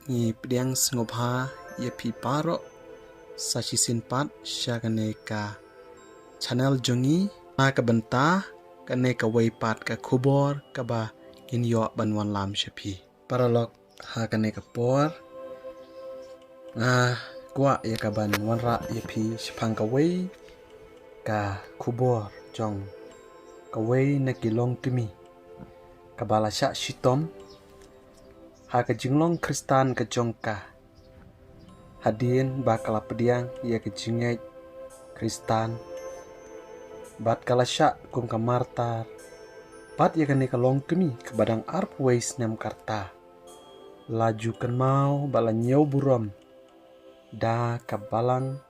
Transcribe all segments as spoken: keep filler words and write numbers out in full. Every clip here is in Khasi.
Ngi pdiang sngewbha ïa phi baroh sa shisien pat sha kane ka channel jong ngi, na ka bynta kane kawei pat ka khubor kaba ngin ïoh ban wanlam sha phi. Paralok, ha kane ka por nga kwah ïa ka ban wanrah ïa phi shaphang kawei ka khubor jong kawei na ki longkmie kaba la shah shitom ha ka jinglong Khristan ka jong ka, hadien ba ka la pdiang ïa ka jingngeit Khristan bad ka la shah kum ka martar. Bad ïa kane ka longkmie kaba dang arphew wei snem ka rta la ju kynmaw bad la ñiew burom da ka balang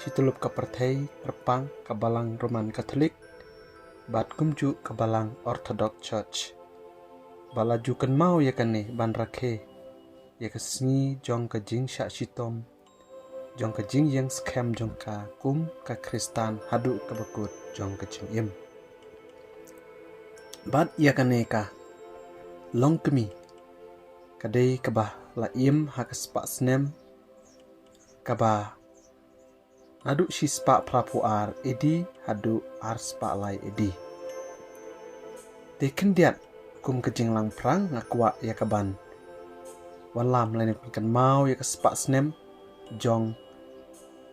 shityllup ka pyrthei, kyrpang ka balang Roman Catholic bad kumjuh ka balang Orthodox Church. Bad la ju kynmaw ïa kane ban rakhe ïa ka sngi jong ka jingshah shitom jong ka jingïeng skhem jong ka kum ka Khristan haduh kaba kut jong ka jingim. Bad ïa kane ka longkmie ka dei kaba la im ha ka spah snem kaba naduh shispah phraphew ar A D haduh arspah lai A D. Te khyndiat kum ka jinglang phrang nga kwah ïa ka ban wanlam lane pynkynmaw ïa ka spah snem jong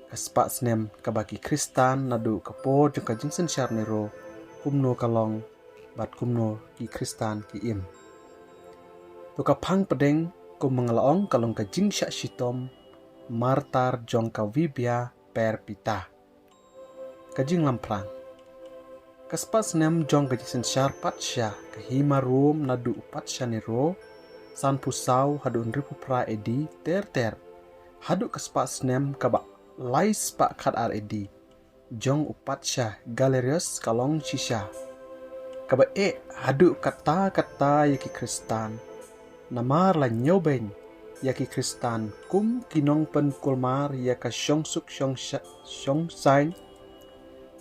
ka spah snem kaba ki Khristan naduh ka por jong ka jingsynshar Nero kumno ka long bad kumno ki Khristan ki im. To ka phang pdeng kum ma nga la ong ka long ka jingshah shitom martar jong ka Vibia Perpita. Ka jinglam phrang. Ka spah snem jong ka jingsynshar patsha ka hima Rom naduh u patsha Nero sanphew saw haduh hynriewphew phra A D ter ter haduh ka spah snem kaba lai spah khat ar A D jong u patsha Galerius ka long shisha kaba eh haduh katta katta ïa ki Khristan. Namar la ñiewbeiñ ïa ki Khristan kum ki nongpynkulmar ïa ka shongsuk shongsha-, shongsaiñ,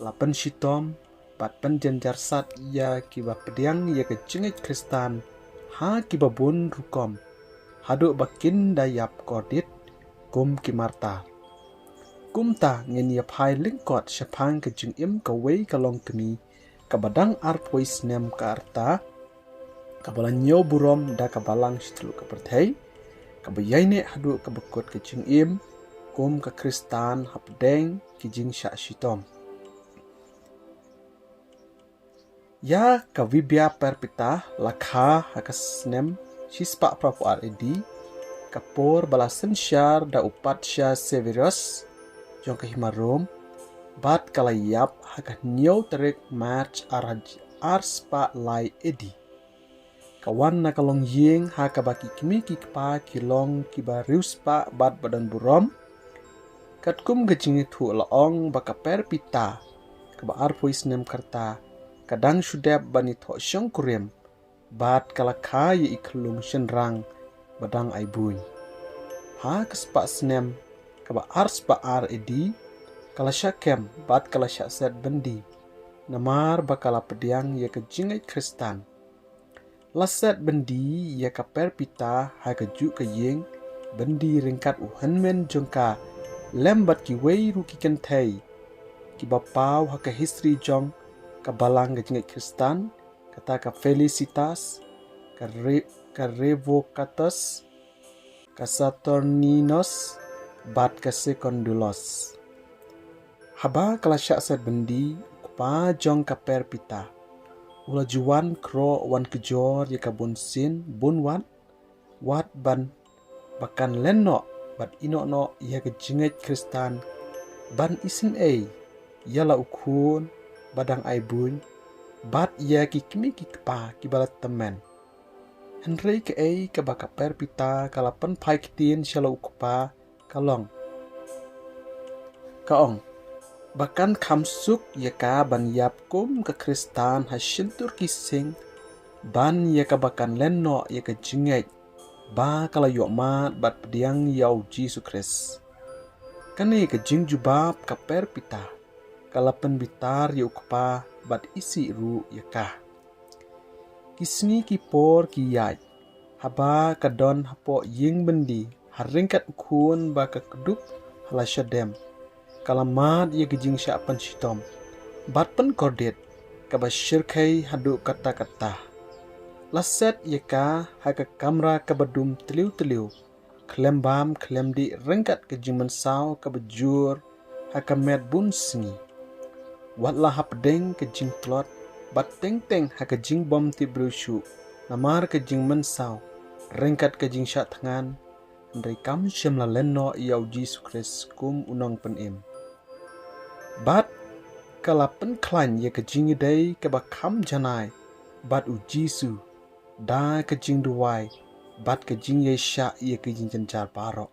la pynshitom bad pynjynjar sat ïa kiba pdiang ïa ka jingngeit Khristan ha kiba bun rukom haduh ba kin da ïap kordit kum ki martar. Kumta ngin ïa phai lyngkot shaphang ka jingim kawei ka longkmie kaba dang arphew wei snem ka rta kaba la ñiew burom da ka balang shityllup ka pyrthei kaba ïaineh haduh kaba kut ka jingim kum ka Khristan hapdeng ki jingshah shitom. Ïa ka Vibia Perpita la kha ha ka snem shispah phraphew ar A D, ka por ba la synshar da u patsha Severus jong ka hima Rom bad ka la ïap ha ka hynñiew tarik March ar haj-, arspah lai A D. Ka wan na ka longïing ha kaba ki kmie ki kpa ki long kiba riewspah bad ba don burom. Katkum ka jingïathuh la ong ba ka Perpita kaba arphew wei snem ka rta ka dang shu dep ban ïathoh shongkurim bad ka la kha ïa i khyllung shynrang ba dang ai buiñ. Ha ka spah snem kaba arspah ar A D ka la shah kem bad ka la shah set byndi namar ba ka la pdiang ïa ka jingngeit Khristan. La set byndi ïa ka Perpita ha kajuh ka ïing byndi ryngkat u hynmen jong ka lem bad kiwei ruh ki kynthei kiba paw ha ka history jong ka balang ka jingngeit Khristan, kata ka Felicitas, ka Re-, ka Revocatus, ka Saturninus bad ka Secondulos. Haba ka la shah set byndi, u kpa jong ka Perpita u la ju wan khroh wan kjor ïa ka bunsien bun wat, wat ban ba kan len noh bad ïehnoh noh ïa ka jingngeit Khristan, ban isynei ïa la u khun ba dang ai buiñ bad ïa ki kmie ki kpa kiba la tymmen. Hynrei kaei kaba ka Perpita ka la pynphai ktien sha la u kpa ka long, ka ong ba kan kham suk ïa ka ban ïap kum ka Khristan ha shyntur ki sing, ban ïa kaba kan len noh ïa ka jingngeit ba ka la ïohmad bad pdiang ïa u Jisu Khrist. Kane ka jingjubab ka Perpita ka la pynbitar ïa u kpa bad isih ruh ïa ka. Ki sngi ki por ki ïaid, haba ka don hapoh ïing byndi, ha ryngkat u khun ba ka kdup ha la shadem, ka la mad ïa ka jingshah pynshitom bad pynkordit kaba shyrkhei haduh katta katta. La set ïa ka ha ka kamra kaba dum tliw tliw, khlem bam khlem dih, ryngkat ka jingmynsaw kaba jur ha ka met bun sngi. Wat la hapdeng ka jingtlot bad teng teng ha ka jingbym tip briew shuh namar ka jingmynsaw, ryngkat ka jingshah thngan, hynrei kam shym la len noh ïa u Jisu Khrist kum u Nongpynim. Bad ka la pynkhlaiñ ïa ka jingïadei kaba kham janai bad u Jisu da ka jingduwai bad ka jingïaishah ïa ka jingjynjar baroh.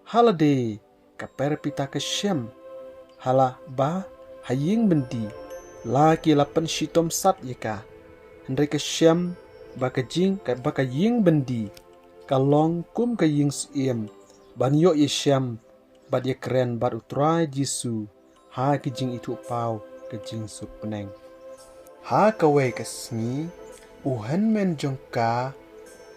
Ha lade ka Perpita ka shem ha la ba ha ïing byndi la ki la pynshitom sat ïa ka, hynrei ka shem ba ka jing ka ba ka ïing byndi ka long kum ka ïing syiem ban ïoh ïashem bad ïakren bad u Trai Jisu ha ki jingithuhpaw ka jingsuk bneng. Ha kawei ka sngi, u hynmen jong ka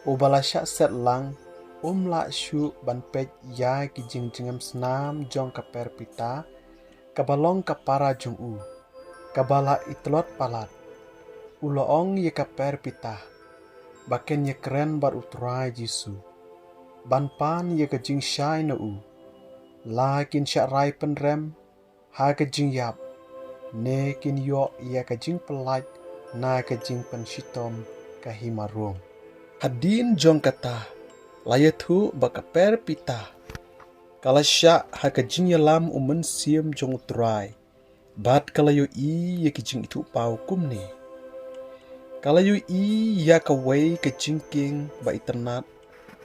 uba la shah set lang um lah shuh ban peit ïa ki jingjngem snam jong ka Perpita, kaba long ka para jong u, kaba la itlot palat. U la ong ïa ka Perpita ba kin ïakren bad u Trai Jisu ban pan ïa ka jingshai na u. La kin shah rai pynrem ha ka jingïap, ne kin ïoh ïa ka jingpyllait na ka jingpynshitom ka hima Rom. Hadien jong kata, la ïathuh ba ka Perpita ka la shah ha ka jingïalam u Mynsiem jong u Trai, bad ka la ïohi ïa ki jingithuhpaw kumne. Ka la ïohi ïa kawei ka jingkieng ba itynnad,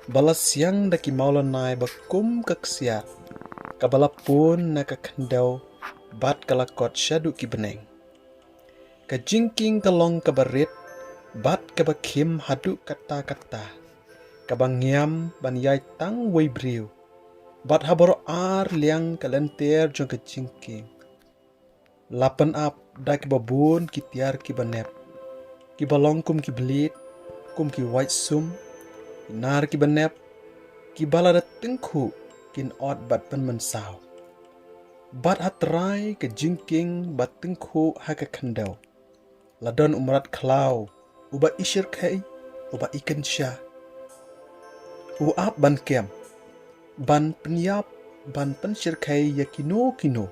ba la siang da ki mawlanai ba kum ka ksiar, kaba la pun na ka khyndew bad ka la kot shaduh ki bneng. Ka jingkieng ka long kaba rit bad kaba khim haduh katta katta, kaba ngiam ban ïaid tang wei briew. Bad ha baroh ar liang ka lynter jong ka jingkieng la pynap da kiba bun ki tiar kiba nep, kiba long kum ki blied, kum ki wait sum, ki nar kiba nep, kiba lada tyngkhuh kin ot bad pynmynsaw. Bad ha trai ka jingkieng ba tyngkhuh ha ka khyndew, la don u mrad khlaw, uba ishyrkhei, uba ikynsha, u ap ban kem, ban pynïap, ban pynshyrkhei ïa kino kino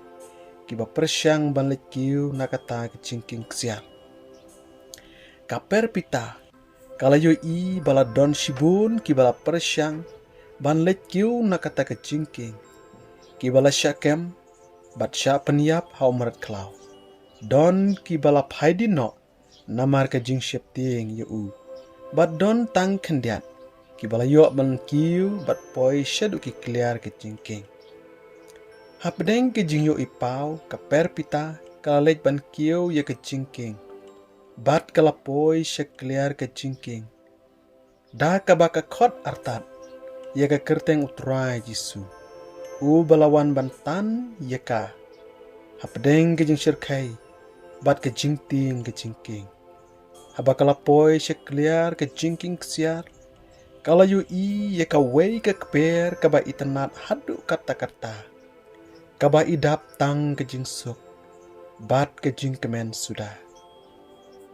kiba pyrshang ban leit kiew na kata ka jingkieng ksiar. Ka Perpita ka la ïohi ba la don shibun kiba la pyrshang ban leit kiew na kata ka jingkieng, kiba la shah kem bad shah pynïap ha u mrad khlaw. Don kiba la phai dien noh namar ka jingsheptieng ïa u, bad don tang khyndiat kiba la ïoh ban kiew bad poi shaduh ki kliar ka jingkieng. Hapdeng ka jingïohi paw, ka Perpita ka la leit ban kiew ïa ka jingkieng, bad ka la poi sha kliar ka jingkieng, da kaba ka khot artat ïa ka kyrteng u Trai Jisu, uba la wan ban tan ïa ka hapdeng ka jingshyrkhei bad ka jingtieng ka jingkieng. Haba ka la poi sha kliar ka jingkieng ksiar, ka la ïohi ïa kawei ka kper kaba itynnad haduh katta katta, kaba i dap tang ka jingsuk bad ka jingkmen suda.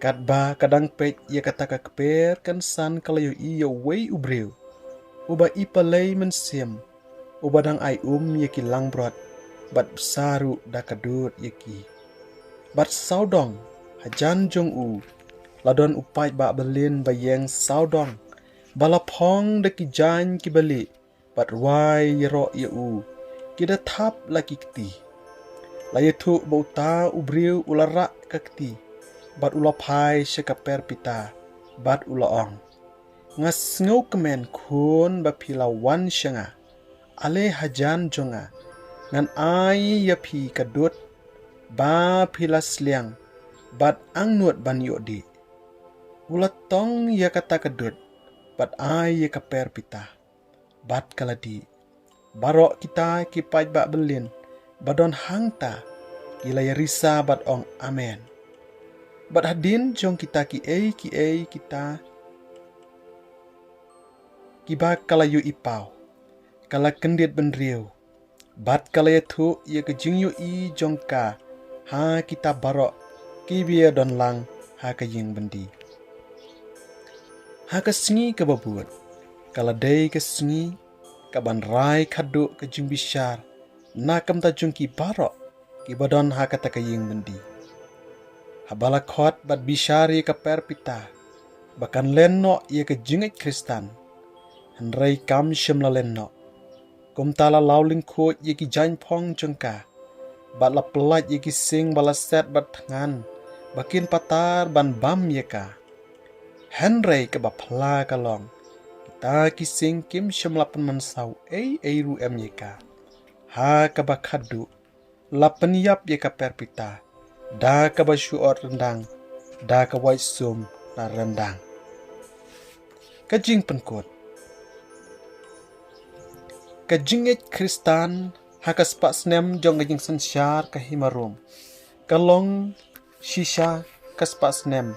Katba ka dang peit ïa kata ka kper kynsan, ka la ïohi ïa uwei u briew uba i palei mynsiem, uba dang ai um ïa ki langbrot bad bsa ruh da ka dud ïa ki. Bad sawdong hajan jong u la don u paidbah byllien ba ïeng sawdong, ba la phong da ki jaiñ kiba lieh, bad rwai ïaroh ïa u ki da thap la ki kti. La ïathuh ba uta u briew u la rah ka kti bad u la phai sha ka Perpita bad u la ong, nga sngewkmen khun ba phi la wan sha nga. Ale hajan jong nga, ngan ai ïa phi ka dud ba phi la sliang bad angnud ban ïoh dih. U la tong ïa kata ka dud bad ai ïa ka Perpita, bad ka la dih. Baroh kita ki paidbah byllien ba don hangta ki la ïarisa bad ong amen. Bad hadien jong kita kiei kiei kita kiba ka la ïohi paw, ka la kyndit bynriew, bad ka la ïathuh ïa ka jingïohi jong ka ha kita baroh kiba ïadon lang ha ka ïing byndi. Ha ka sngi kaba bud, ka la dei ka sngi kaban rai khadduh ka jingbishar na ka bynta jong ki baroh kiba don ha kata ka ïing byndi. Haba la khot bad bishar ïa ka per pita ba kan len noh ïa ka jingngeit Khristan, hynrei kam shym la len noh. Kumta la law lyngkhuid ïa ki jaiñphong jong ka, bad la pyllait ïa ki sing ba la set bad thngan ba kin patar ban bam ïa ka. Hynrei kaba phylla ka long, kita ki sing kim shym la pynmynsaw ei ei ruh em ïa ka. Ha kaba khadduh, la pynïap ïa ka per pita da kaba shu ot ryndang, da ka wait sum na ryndang. Ka jingpynkut. Ka jingngeit Khristan ha ka spah snem jong ka jingsynshar ka hima Rom ka long shisha ka spah snem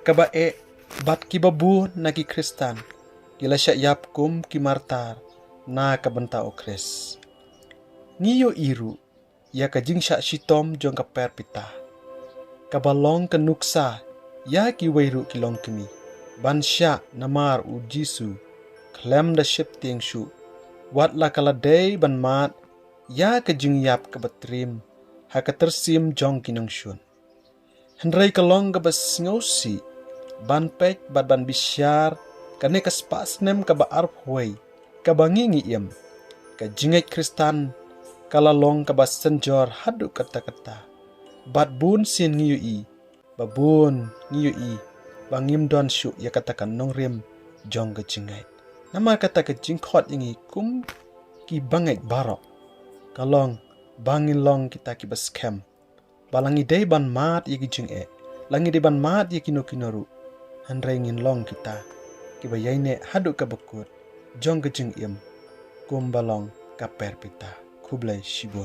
kaba eh, bad kiba bun na ki Khristan ki la shah ïap kum ki martar na ka bynta u Khrist. Ngi ïohi ruh ïa ka jingshah shitom jong ka per pita, kaba long ka nuksa ïa kiwei ruh ki longkmie ban shah namar u Jisu khlem da sheptieng shuh, wat la ka la dei ban mad ïa ka jingïap kaba triem ha ka tyrsim jong ki nongshun. Hynrei ka long kaba sngewsih ban peit bad ban bishar kane ka spah snem kaba arphew wei kaba ngi ngi im. Ka jingngeit Khristan ka la long kaba synjor haduh katta katta, bad bun sien ngi ïohi ba bun ngi ïohi ba ngim don shuh ïa kata ka nongrim jong ka jingngeit. Namar kata ka jingkhot ïa ngi kum ki bangeit baroh ka long ba ngin long kita kiba skhem, ba la ngi dei ban mad ïa ki jingeh, la ngi dei ban mad ïa kino kino ruh, hynrei ngin long kita kiba ïaineh haduh kaba kut jong ka jingim, kumba long ka per pita. Khublei shibun.